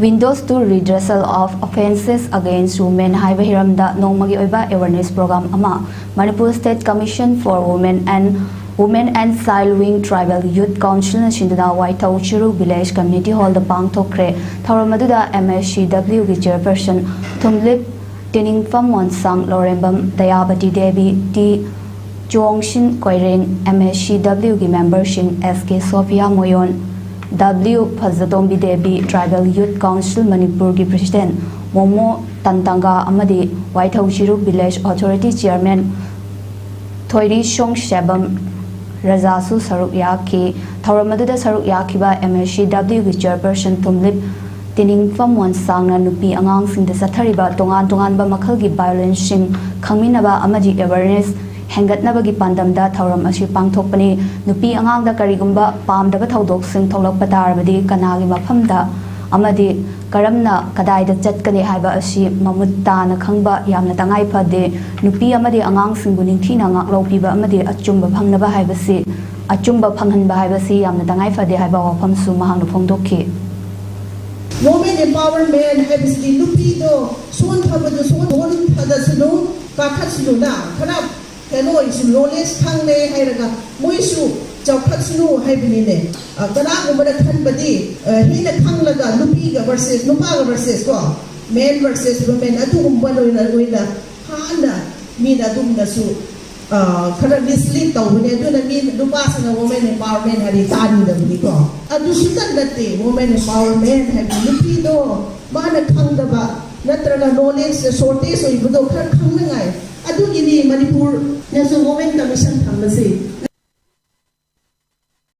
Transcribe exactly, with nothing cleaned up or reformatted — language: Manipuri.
Windows to Redressal of Offences Against Women ꯍꯥꯏꯕ ꯍꯤꯔꯝꯗ ꯅꯣꯡꯃꯒꯤ ꯑꯣꯏꯕ awareness program ꯑꯃ Manipur State Commission for Women and Women and Child Wing Tribal Youth Councilꯅ ꯁꯤꯟꯗꯨꯅ ꯋꯥꯏꯊꯧ ꯆꯤꯔꯨ Village Community Hallꯗ ꯄꯥꯡꯊꯣꯛꯈ꯭ꯔꯦ꯫ ꯊꯧꯔꯝ ꯑꯗꯨꯗ M S C W ꯒꯤ chairperson Thumlip Tiningpham Monsang, Laurembam Dayabati Devi, T Chongsin Koireng, M S C W ꯒꯤ memberꯁꯤꯡ S K Sophia ꯃꯣꯌꯣꯟ, W ꯐꯖꯇꯣꯝꯕꯤ Devi, Tribal Youth Council ꯃꯅꯤꯄꯨꯔꯒꯤ president ꯃꯣꯃꯣ ꯇꯟꯇꯪꯒꯥ ꯑꯃꯗꯤ ꯋꯥꯏꯊꯧ ꯆꯤꯔꯨ Village Authority Chairman ꯊꯣꯏꯔꯤꯁꯣꯡ ꯁꯦꯕꯝ ꯔꯖꯥꯁꯨ ꯁꯔꯨꯛ ꯌꯥꯈꯤ꯫ ꯊꯧꯔꯝ ꯑꯗꯨꯗ ꯁꯔꯨꯛ ꯌꯥꯈꯤꯕ M S C W ꯒꯤ chairperson ꯊꯨꯝꯂꯤꯞ ꯇꯤꯅꯤꯡꯐꯝ ꯃꯣꯟꯁꯥꯡꯅ ꯅꯨꯄꯤ ꯑꯉꯥꯡꯁꯤꯡꯗ ꯆꯠꯊꯔꯤꯕ ꯇꯣꯉꯥꯟ ꯇꯣꯉꯥꯟꯕ ꯃꯈꯜꯒꯤ violenceꯁꯤꯡ ꯈꯪꯃꯤꯟꯅꯕ ꯑꯃꯗꯤ awareness ꯍꯦꯟꯒꯠꯅꯕꯒꯤ ꯄꯥꯟꯗꯝꯗ ꯊꯧꯔꯝ ꯑꯁꯤ ꯄꯥꯡꯊꯣꯛꯄꯅꯤ꯫ ꯅꯨꯄꯤ ꯑꯉꯥꯡꯗ ꯀꯔꯤꯒꯨꯝꯕ ꯄꯥꯝꯗꯕ ꯊꯧꯗꯣꯛꯁꯤꯡ ꯊꯣꯛꯂꯛꯄ ꯇꯥꯔꯕꯗꯤ ꯀꯅꯥꯒꯤ ꯃꯐꯝꯗ ꯑꯃꯗꯤ ꯀꯔꯝꯅ ꯀꯗꯥꯏꯗ ꯆꯠꯀꯅꯤ ꯍꯥꯏꯕ ꯑꯁꯤ ꯃꯃꯨꯠ ꯇꯥꯅ ꯈꯪꯕ ꯌꯥꯝꯅ ꯇꯉꯥꯏ ꯐꯗꯦ꯫ ꯅꯨꯄꯤ ꯑꯃꯗꯤ ꯑꯉꯥꯡꯁꯤꯡꯕꯨ ꯅꯤꯡꯊꯤꯅ ꯉꯥꯛꯂꯧꯕꯤꯕ ꯑꯃꯗꯤ ꯑꯆꯨꯝꯕ ꯐꯪꯅꯕ ꯍꯥꯏꯕꯁꯤ, ꯑꯆꯨꯝꯕ ꯐꯪꯍꯟꯕ ꯍꯥꯏꯕꯁꯤ ꯌꯥꯝꯅ ꯇꯉꯥꯏ ꯐꯗꯦ ꯍꯥꯏꯕ ꯋꯥꯐꯝꯁꯨ ꯃꯍꯥꯛꯅ ꯐꯣꯡꯗꯣꯛꯈꯤ꯫ Women empowerment ꯍꯥꯏꯕꯁꯤꯗꯤ ꯅꯨꯄꯤꯗꯣ ꯁꯣꯟꯊꯕꯗꯨ ꯁꯣꯟꯊꯗꯁꯅꯨ, ꯀꯥꯈꯠꯁꯅꯨꯅ ꯈꯔ ꯀꯩꯅꯣ ꯑꯣꯏꯁꯨ knowledge ꯈꯪꯂꯦ ꯍꯥꯏꯔꯒ ꯃꯣꯏꯁꯨ ꯆꯥꯎꯈꯠꯁꯅꯨ ꯍꯥꯏꯕꯅꯤꯅꯦ꯫ ꯑ, ꯀꯅꯥꯒꯨꯝꯕꯅ ꯈꯟꯕꯗꯤ ꯑ, ꯍꯦꯟꯅ ꯈꯪꯂꯒ ꯅꯨꯄꯤꯒ versus ꯅꯨꯄꯥꯒ versus ꯀꯣ, men versus women ꯑꯗꯨꯒꯨꯝꯕ ꯑꯣꯏꯅ ꯑꯣꯏꯅ ꯍꯥꯟꯅ ꯃꯤꯅ ꯑꯗꯨꯝꯅꯁꯨ ꯑ, ꯈꯔ mislead ꯇꯧꯕꯅꯦ꯫ ꯑꯗꯨꯅ ꯃꯤ ꯅꯨꯄꯥꯁꯤꯡꯅ women empowerment ꯍꯥꯏꯗꯤ ꯇꯥꯅꯤꯡꯗꯕꯅꯤꯀꯣ꯫ ꯑꯗꯨꯁꯨꯇ ꯅꯠꯇꯦ women empowerment ꯍꯥꯏꯕꯗꯤ ꯅꯨꯄꯤꯗꯣ ꯃꯥꯅ ꯈꯪꯗꯕ ꯅꯠꯇ꯭ꯔꯒ knowledge shortage ꯑꯣꯏꯕꯗꯣ ꯈꯔ ꯈꯪꯅꯉꯥꯏ꯫ ꯑꯗꯨꯒꯤꯅꯤ ꯃꯅꯤꯄꯨꯔꯅꯁꯨ women commission ꯊꯝꯕꯁꯦ꯫